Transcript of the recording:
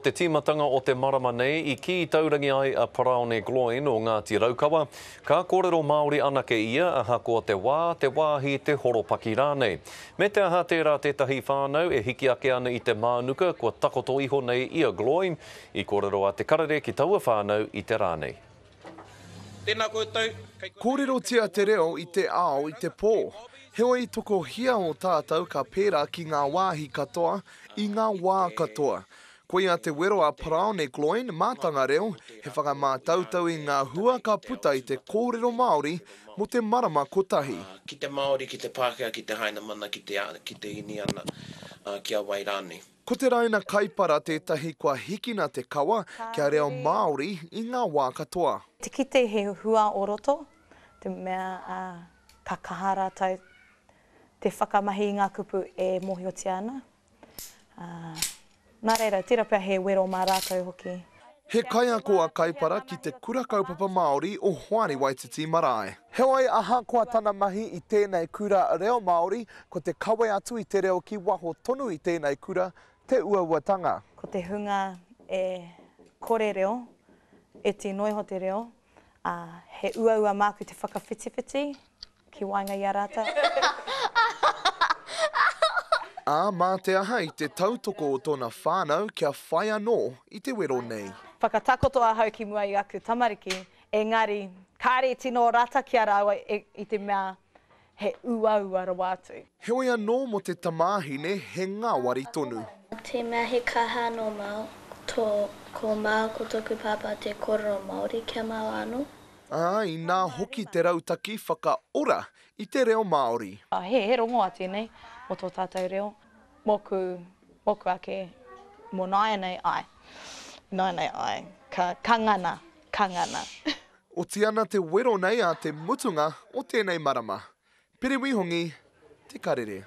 te tīmatanga o te marama nei i kī taurangi ai a Paraone Gloyne o Ngāti Raukawa, ka kōrero Māori anake ia ahakoa te wā, te wāhi, te horopaki rānei. Me te aha tērā tētahi whānau e hiki ake ana i te mānuka kua takoto iho nei i a Gloyne, i kōrero a Te Karere ki taua whānau i te rā nei. Tēnā koutou, kei konei Kōrerotia te reo i te ao i te pō. Heoi tokohia o tātou ka pērā ki ngā wāhi katoa, i ngā wā katoa. Koia te wero a Paraone Gloyne, mātanga reo, he whakamātautau i ngā hua ka puta i te kōrero Māori mō te marama kotahi. Ki te Māori, ki te Pākehā, ki te Hainamana, ki te, ki te Īniana, ki a wai rānei. Ko Te Raina Kaipara tētahi kua hikina te kawa kia reo Māori i ngā wā katoa. Te kite he hua o roto, te mea ka kaha rātou te whakamahi i ngā kupu e mōhiotia ana. Nā reira, tērā pea he wero mā rātou hoki. He kaiako a Kaipara ki te Kura Kaupapa Māori o Hoani Waititi Marae. Heoi, ahakoa tana mahi i tēnei kura reo Māori, ko te kawe atu i te reo ki waho tonu i tēnei kura te uauatanga. Ko te hunga e kore reo, iti noa iho te reo, ā, he uaua māku te whakawhitiwhiti ki waenga i a rātou. Ā, mā te aha i te tautoko o tōna whānau kia whai anō i te wero nei. Whakatakoto ahau ki mua i aku tamariki, engari kāre i tino rata ki a rāua i te mea he uaua rawa atu. Heoi anō mō te tamāhine he ngāwari tonu. Te mea he kaha anō māu, tō, ko māu ko toku pāpā te kōrero Māori kia māu anō. Ā, inā hoki te rautaki whakaora i te reo Māori. He, he rongoa tēnei mō tō tātou reo. Mōku, mōku ake, mō nāianei, āe. Nāianei, āe. Ka, ka ngana, ka ngana. Oti ana te wero nei a te mutunga o tēnei marama. Pere Wihongi, Te Karere.